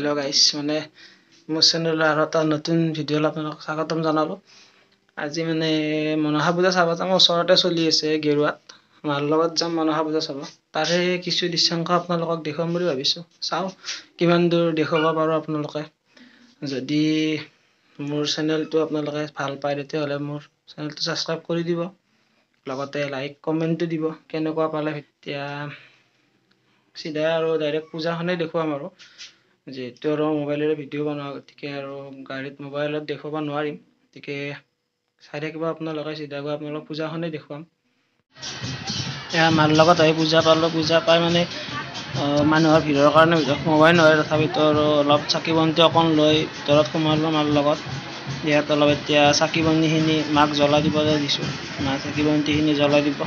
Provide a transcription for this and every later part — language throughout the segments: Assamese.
হেল্ল' গাইছ, মানে মোৰ চেনেলৰ আৰু এটা নতুন ভিডিঅ'লৈ আপোনালোকক স্বাগতম জনালোঁ। আজি মানে মনসা পূজা চাব যাম, ওচৰতে চলি আছে গেৰুৱাত। মাৰ লগত যাম মনসা পূজা চাব। তাৰে কিছু দৃশ্যাংশ আপোনালোকক দেখুৱাম বুলি ভাবিছোঁ। চাওঁ কিমান দূৰ দেখুৱাব পাৰোঁ আপোনালোকে। যদি মোৰ চেনেলটো আপোনালোকে ভাল পায় তেতিয়াহ'লে মোৰ চেনেলটো ছাবস্ক্ৰাইব কৰি দিব, লগতে লাইক কমেণ্টো দিব কেনেকুৱা পালে। এতিয়া চিধা আৰু ডাইৰেক্ট পূজাখনেই দেখুৱাম আৰু, যিহেতু আৰু মোবাইলেৰে ভিডিঅ' বনাওঁ, গতিকে আৰু গাড়ীত মোবাইলত দেখুৱাব নোৱাৰিম। গতিকে চাই থাকিব আপোনালোকে, চিধা গৈ আপোনালোক পূজাখনেই দেখুৱাম। এয়া মাৰ লগত আহি পূজা পালোঁ। পূজা পাই মানে মানুহৰ ভিৰৰ কাৰণে ভিতৰত সোমাবই নোৱাৰে, তথাপিতো আৰু অলপ চাকি বন্তি অকণ লৈ ভিতৰত সোমালোঁ মাৰ লগত। ইয়াত অলপ এতিয়া চাকি বন্তিখিনি মাক জ্বলাই দিবলৈ দিছোঁ, মা চাকি বন্তিখিনি জ্বলাই দিব।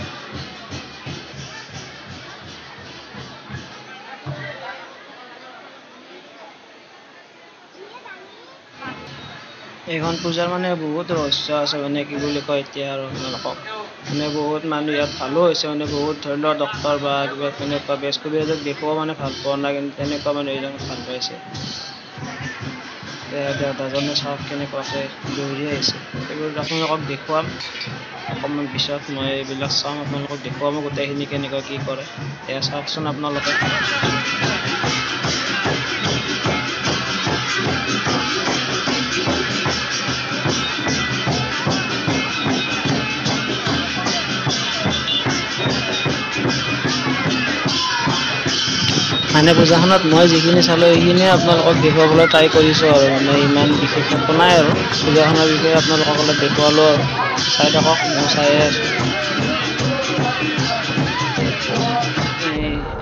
এইখন পূজাৰ মানে বহুত ৰহস্য আছে, মানে কি বুলি কয় এতিয়া আৰু আপোনালোকক, মানে বহুত মানুহ ইয়াত ভালো হৈছে, মানে বহুত ধৰি লওক ডক্তৰ বা কিবা তেনেকুৱা বেজ কবিৰাজক দেখুৱাও মানে ভাল পোৱা নাই, কিন্তু তেনেকুৱা মানুহ এজন ভাল পাইছে। দেউতাজনে চাওক কেনেকুৱাকৈ দৌৰি আহিছে। এইবোৰ আপোনালোকক দেখুৱাম অকণমান পিছত, মই এইবিলাক চাম, আপোনালোকক দেখুৱাম গোটেইখিনি কেনেকুৱা কি কৰে। এয়া চাওকচোন আপোনালোকে। মানে পূজাখনত মই যিখিনি চালোঁ সেইখিনিয়ে আপোনালোকক দেখুৱাবলৈ ট্ৰাই কৰিছোঁ আৰু, মানে ইমান বিশেষ একো নাই আৰু। পূজাখনৰ বিষয়ে আপোনালোকক অলপ দেখুৱালোঁ আৰু, চাই থাকক, মই চায়ে আছোঁ।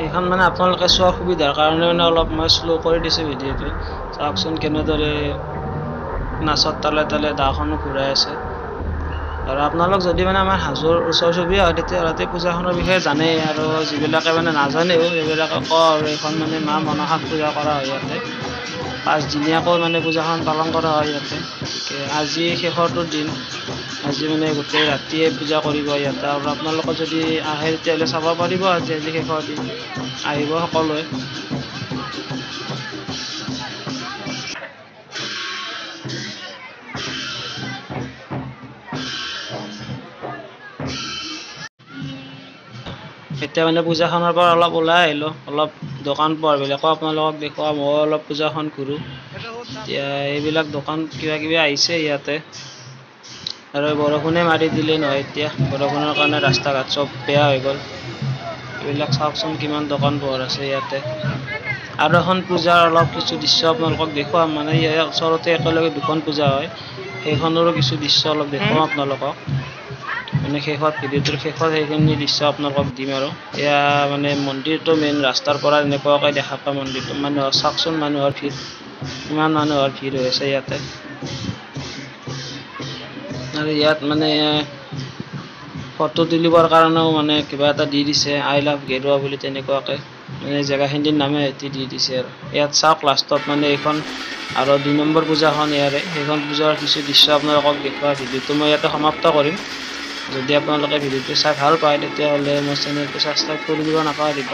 এইখন মানে আপোনালোকে চোৱাৰ সুবিধাৰ কাৰণে মানে অলপ মই শ্ল' কৰি দিছোঁ ভিডিঅ'টো। চাওকচোন কেনেদৰে নাচত তালে তালে দাখনো ঘূৰাই আছে। আৰু আপোনালোক যদি মানে আমাৰ হাজোৰ ওচৰ চুবুৰীয়া হয় তেতিয়াহ'লে পূজাখনৰ বিষয়ে জানেই, আৰু যিবিলাকে মানে নাজানেও সেইবিলাকে কওঁ আৰু এইখন মানে মা মনসাক পূজা কৰা হয় ইয়াতে। পাঁচদিনীয়াকৈ মানে পূজাখন পালন কৰা হয় ইয়াতে। গতিকে আজি শেষৰটো দিন, আজি মানে গোটেই ৰাতিয়ে পূজা কৰিব ইয়াতে। আৰু আপোনালোকে যদি আহে তেতিয়াহ'লে চাব পাৰিব, আজি আজি শেষৰ দিন, আহিব সকলোৱে। এতিয়া মানে পূজাখনৰ পৰা অলপ ওলাই আহিলোঁ, অলপ দোকান পোহাৰবিলাকো আপোনালোকক দেখুৱাম, ময়ো অলপ পূজাখন ঘূৰোঁ। এতিয়া এইবিলাক দোকান কিবা কিবি আহিছে ইয়াতে। আৰু বৰষুণে মাৰি দিলে নহয়, এতিয়া বৰষুণৰ কাৰণে ৰাস্তা ঘাট চব বেয়া হৈ গ'ল। এইবিলাক চাওকচোন কিমান দোকান পোহাৰ আছে ইয়াতে। আৰু এখন পূজাৰ অলপ কিছু দৃশ্য আপোনালোকক দেখুৱাম, মানে ইয়াৰ ওচৰতে একেলগে দুখন পূজা হয়, সেইখনৰো কিছু দৃশ্য অলপ দেখুৱাম আপোনালোকক। মানে শেষত ভিডিঅ'টোৰ শেষত সেইখিনি দৃশ্য আপোনালোকক দিম আৰু। এয়া মানে মন্দিৰটো মেইন ৰাস্তাৰ পৰা এনেকুৱাকৈ দেখা পায় মন্দিৰটো। মানুহৰ চাওকচোন মানুহৰ ভিৰ, ইমান মানুহৰ ভিৰ হৈ আছে ইয়াতে। আৰু ইয়াত মানে ফটো তুলিবৰ কাৰণেও মানে কিবা এটা দি দিছে, I love গেৰুৱা বুলি তেনেকুৱাকৈ, মানে জেগাখিনিৰ নামে এটি দি দিছে আৰু। ইয়াত চাওক লাষ্টত মানে এইখন আৰু 2 নম্বৰ পূজাখন ইয়াৰে, সেইখন পূজাৰ কিছু দৃশ্য আপোনালোকক দেখুওৱা ভিডিঅ'টো মই ইয়াতে সমাপ্ত কৰিম। যদি আপোনালোকে ভিডিঅ'টো চাই ভাল পায় তেতিয়াহ'লে মোৰ চেনেলটো ছাবস্ক্ৰাইব কৰি দিব নাপাহৰিব।